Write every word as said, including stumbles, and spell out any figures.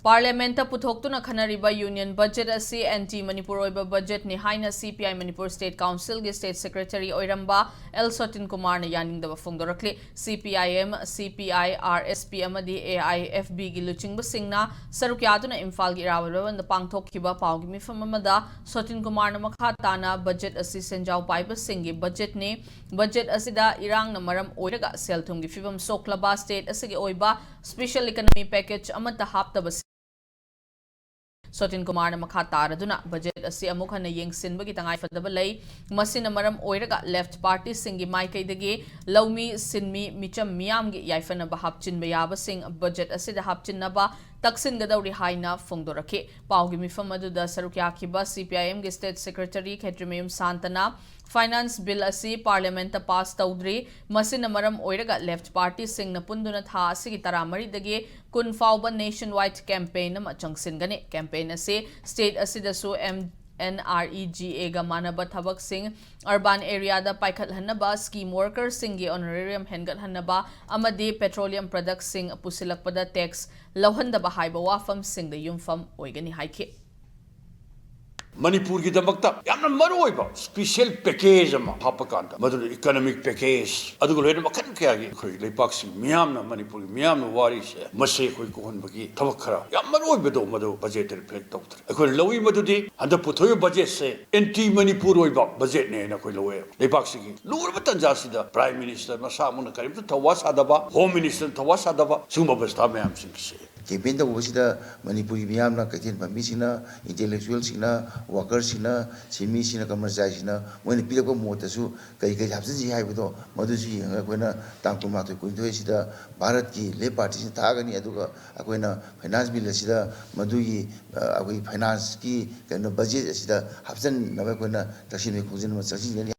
ꯄꯥꯔꯂꯤꯌꯥꯃꯦꯟꯠꯇ ꯄꯨꯊꯣꯛꯇꯨꯅ ꯈꯟꯅꯔꯤꯕ union budget ꯑꯁꯤ anti Manipur ꯑꯣꯏꯕ ꯕꯖꯦꯠꯅꯤ ꯍꯥꯏꯅ ꯁꯤ ꯄꯤ ꯑꯥꯏ ꯃꯅꯤꯄꯨꯔ ꯁ꯭ꯇꯦꯠ ꯀꯥꯎꯟꯁꯤꯜꯒꯤ ꯁ꯭ꯇꯦꯠ ꯁꯦꯀ꯭ꯔꯦꯇꯔꯤ ꯑꯣꯏꯔꯝꯕ ꯑꯦꯜ ꯁꯣꯇꯤꯟ ꯀꯨꯃꯥꯔꯅ ꯌꯥꯅꯤꯡꯗꯕ ꯐꯣꯡꯗꯣꯔꯛꯂꯤ꯫ ꯁꯤ ꯄꯤ ꯑꯥꯏ ꯑꯦꯝ, ꯁꯤ P I, R S P ꯑꯃꯗꯤ ꯑꯦ ꯑꯥꯏ ꯑꯦꯐ ꯕꯤꯒꯤ ꯂꯨꯆꯤꯡꯕꯁꯤꯡꯅ ꯁꯔꯨꯛ ꯌꯥꯗꯨꯅ ꯏꯝꯐꯥꯜꯒꯤ ꯏꯔꯥꯕꯣꯠ ꯚꯕꯟꯗ ꯄꯥꯡꯊꯣꯛꯈꯤꯕ ꯄꯥꯎꯒꯤ ꯃꯤꯐꯝ ꯑꯃꯗ ꯁꯣꯇꯤꯟ ꯀꯨꯃꯥꯔꯅ ꯃꯈꯥ ꯇꯥꯅ ꯕꯖꯦꯠ ꯑꯁꯤ ꯁꯦꯟꯖꯥꯎ ꯄꯥꯏꯕꯁꯤꯡꯒꯤ ꯕꯖꯦꯠꯅꯤ꯫ ꯕꯖꯦꯠ ꯑꯁꯤꯗ ꯏꯔꯥꯡꯅ ꯃꯔꯝ ꯑꯣꯏꯔꯒ ꯁꯦꯜ ꯊꯨꯝꯒꯤ ꯐꯤꯕꯝ ꯁꯣꯛꯂꯕ ꯁ꯭ꯇꯦꯠ ꯑꯁꯤꯒꯤ ꯑꯣꯏꯕ ꯁ꯭ꯄꯦꯁꯦꯜ ꯏꯀꯣꯅꯣꯃꯤ ꯄꯦꯀꯦꯖ ꯑꯃꯠꯇ ꯍꯥꯞꯇꯕ ꯁꯣꯇꯤꯟ ꯀꯨꯃꯥꯔꯅ ꯃꯈꯥ ꯇꯥꯔꯗꯨꯅ ꯕꯖꯦꯠ ꯑꯁꯤ ꯑꯃꯨꯛ ꯍꯟꯅ ꯌꯦꯡꯁꯤꯟꯕꯒꯤ ꯇꯉꯥꯏꯐꯗꯕ ꯂꯩ꯫ ꯃꯁꯤꯅ ꯃꯔꯝ ꯑꯣꯏꯔꯒ ꯂꯦꯐꯠ ꯄꯥꯔꯇꯤꯁꯤꯡꯒꯤ ꯃꯥꯏꯀꯩꯗꯒꯤ ꯂꯧꯃꯤ, ꯁꯤꯟꯃꯤ, ꯃꯤꯆꯝ ꯃꯤꯌꯥꯝꯒꯤ ꯌꯥꯏꯐꯅꯕ ꯍꯥꯞꯆꯤꯟꯕ ꯌꯥꯕꯁꯤꯡ ꯕꯖꯦꯠ ꯑꯁꯤꯗ ꯍꯥꯞꯆꯤꯟꯅꯕ ꯇꯛꯁꯤꯟꯒꯗꯧꯔꯤ ꯍꯥꯏꯅ ꯐꯣꯡꯗꯣꯔꯛꯈꯤ꯫ ꯄꯥꯎꯒꯤ ꯃꯤꯐꯝ ꯑꯗꯨꯗ ꯁꯔꯨꯛ ꯌꯥꯈꯤꯕ ꯁꯤ ꯄꯤ ꯑꯥꯏ ꯑꯦꯝꯒꯤ ꯁ꯭ꯇꯦꯠ ꯁꯦꯀ꯭ꯔꯦꯇꯔꯤ ꯈꯦꯇ꯭ꯔꯤꯃꯌꯨꯝ ꯁꯥꯟꯇꯅ ꯐꯥꯏꯅꯥꯟꯁ ꯕꯤꯜ ꯑꯁꯤ ꯄꯥꯔꯂꯤꯌꯥꯃꯦꯟꯠꯇ ꯄꯥꯁ ꯇꯧꯗ꯭ꯔꯤ꯫ ꯃꯁꯤꯅ ꯃꯔꯝ ꯑꯣꯏꯔꯒ ꯂꯦꯐꯠ ꯄꯥꯔꯇꯤꯁꯤꯡꯅ ꯄꯨꯟꯗꯨꯅ ꯊꯥ ꯑꯁꯤꯒꯤ ꯇꯔꯥꯃꯔꯤꯗꯒꯤ ꯀꯨꯟ ꯐꯥꯎꯕ ꯅꯦꯁꯟ ꯋꯥꯏꯗ ꯀꯦꯝꯄꯦꯟ ꯑꯃ ꯆꯪꯁꯤꯟꯒꯅꯤ꯫ ꯀꯦꯝꯄꯦꯟ ꯑꯁꯤ ꯁ꯭ꯇꯦꯠ ꯑꯁꯤꯗꯁꯨ M N R E G ꯑꯦꯒ ꯃꯥꯟꯅꯕ ꯊꯕꯛꯁꯤꯡ ꯑꯔꯕꯥꯟ ꯑꯦꯔꯤꯌꯥꯗ ꯄꯥꯏꯈꯠꯍꯟꯅꯕ, ꯁ꯭ꯀꯤꯝ ꯋꯥꯔꯀꯔꯁꯤꯡꯒꯤ ꯑꯣꯅꯔꯦꯔꯤꯌꯝ ꯍꯦꯟꯒꯠꯍꯟꯅꯕ ꯑꯃꯗꯤ ꯄꯦꯇ꯭ꯔꯣꯂꯤꯌꯝ ꯄ꯭ꯔꯗꯛꯁꯤꯡ ꯄꯨꯁꯤꯜꯂꯛꯄꯗ ꯇꯦꯛꯁ ꯂꯧꯍꯟꯗꯕ ꯍꯥꯏꯕ ꯋꯥꯐꯝꯁꯤꯡꯗ ꯌꯨꯝꯐꯝ ꯑꯣꯏꯒꯅꯤ ꯍꯥꯏꯈꯤ꯫ ꯃꯅꯤꯄꯨꯔꯒꯤꯗꯃꯛꯇ ꯌꯥꯝꯅ ꯃꯔꯨꯑꯣꯏꯕ ꯁ꯭ꯄꯦꯁꯦꯜ ꯄꯦꯀꯦꯖ ꯑꯃ ꯍꯥꯞꯄ ꯀꯥꯟꯗ, ꯃꯗꯨꯗ ꯏꯀꯣꯅꯣꯃꯤꯛ ꯄꯦꯀꯦꯖ, ꯑꯗꯨꯒ ꯂꯣꯏꯅ ꯃꯈꯜ ꯀꯌꯥꯒꯤ ꯑꯩꯈꯣꯏ ꯂꯩꯄꯥꯛꯁꯤꯡ ꯃꯤꯌꯥꯝꯅ, ꯃꯅꯤꯄꯨꯔꯒꯤ ꯃꯤꯌꯥꯝꯅ ꯋꯥꯔꯤꯁꯦ, ꯃꯁꯤ ꯑꯩꯈꯣꯏ ꯀꯣꯛꯍꯟꯕꯒꯤ ꯊꯕꯛ ꯈꯔ ꯌꯥꯝ ꯃꯔꯨꯑꯣꯏꯕꯗꯣ ꯃꯗꯨ ꯕꯖꯦꯠꯇ ꯔꯤꯐ꯭ꯂꯦꯛ ꯇꯧꯗ꯭ꯔꯦ꯫ ꯑꯩꯈꯣꯏꯅ ꯂꯧꯏ ꯃꯗꯨꯗꯤ ꯍꯟꯗꯛ ꯄꯨꯊꯣꯛꯏꯕ ꯕꯖꯦꯠꯁꯦ ꯑꯦꯟꯇꯤ ꯃꯅꯤꯄꯨꯔ ꯑꯣꯏꯕ ꯕꯖꯦꯠꯅꯦ ꯍꯥꯏꯅ ꯑꯩꯈꯣꯏ ꯂꯧꯋꯦ꯫ ꯂꯩꯄꯥꯛꯁꯤꯒꯤ ꯂꯨꯔꯕ ꯇꯥꯟꯖꯥꯁꯤꯗ ꯄ꯭ꯔꯥꯏꯝ ꯃꯤꯅꯤꯁꯇꯔ ꯃꯁꯥꯃꯛꯅ ꯀꯔꯤꯝꯇ ꯊꯧꯋꯥ ꯁꯥꯗꯕ, ꯍꯣꯝ ꯃꯤꯅꯤꯁꯇꯔꯅ ꯊꯧꯋꯥ ꯁꯥꯗꯕ, ꯁꯤꯒꯨꯝꯕ ꯑꯕꯁꯊꯥ ꯃꯌꯥꯝꯁꯤꯡꯁꯦ꯫ ꯀꯦꯝꯄꯦꯟ ꯇꯧꯕꯁꯤꯗ ꯃꯅꯤꯄꯨꯔꯒꯤ ꯃꯤꯌꯥꯝꯅ, ꯀꯩꯊꯦꯜ ꯐꯝꯕꯤꯁꯤꯡꯅ, ꯏꯟꯇꯦꯂꯦꯛꯆꯨꯋꯦꯜꯁꯤꯡꯅ, ꯋꯥꯀꯔꯁꯤꯡꯅ, ꯁꯤꯟꯃꯤꯁꯤꯡꯅ, ꯀꯔꯃꯆꯥꯔꯤꯁꯤꯡꯅ ꯃꯣꯏꯅ ꯄꯤꯔꯛꯄ ꯃꯣꯠꯇꯁꯨ ꯀꯔꯤ ꯀꯔꯤ ꯍꯥꯞꯆꯤꯟꯁꯤ ꯍꯥꯏꯕꯗꯣ ꯃꯗꯨꯁꯨ ꯌꯦꯡꯉꯒ ꯑꯩꯈꯣꯏꯅ ꯇꯥꯡ ꯀꯨꯟꯃꯥꯊꯣꯏ, ꯀꯨꯟꯅꯤꯊꯣꯏꯁꯤꯗ ꯚꯥꯔꯠꯀꯤ ꯂꯦꯐꯠ ꯄꯥꯔꯇꯤꯁꯤꯡ ꯊꯥꯒꯅꯤ꯫ ꯑꯗꯨꯒ ꯑꯩꯈꯣꯏꯅ ꯐꯥꯏꯅꯥꯟꯁ ꯕꯤꯜ ꯑꯁꯤꯗ ꯃꯗꯨꯒꯤ, ꯑ, ꯑꯩꯈꯣꯏꯒꯤ ꯐꯥꯏꯅꯥꯟꯁꯀꯤ ꯀꯩꯅꯣ ꯕꯖꯦꯠ ꯑꯁꯤꯗ ꯍꯥꯞꯆꯤꯟꯅꯕ ꯑꯩꯈꯣꯏꯅ ꯇꯛꯁꯤꯟꯕꯒꯤ ꯈꯣꯡꯖꯦꯜ ꯑꯃ ꯆꯪꯁꯤꯟꯒꯅꯤ꯫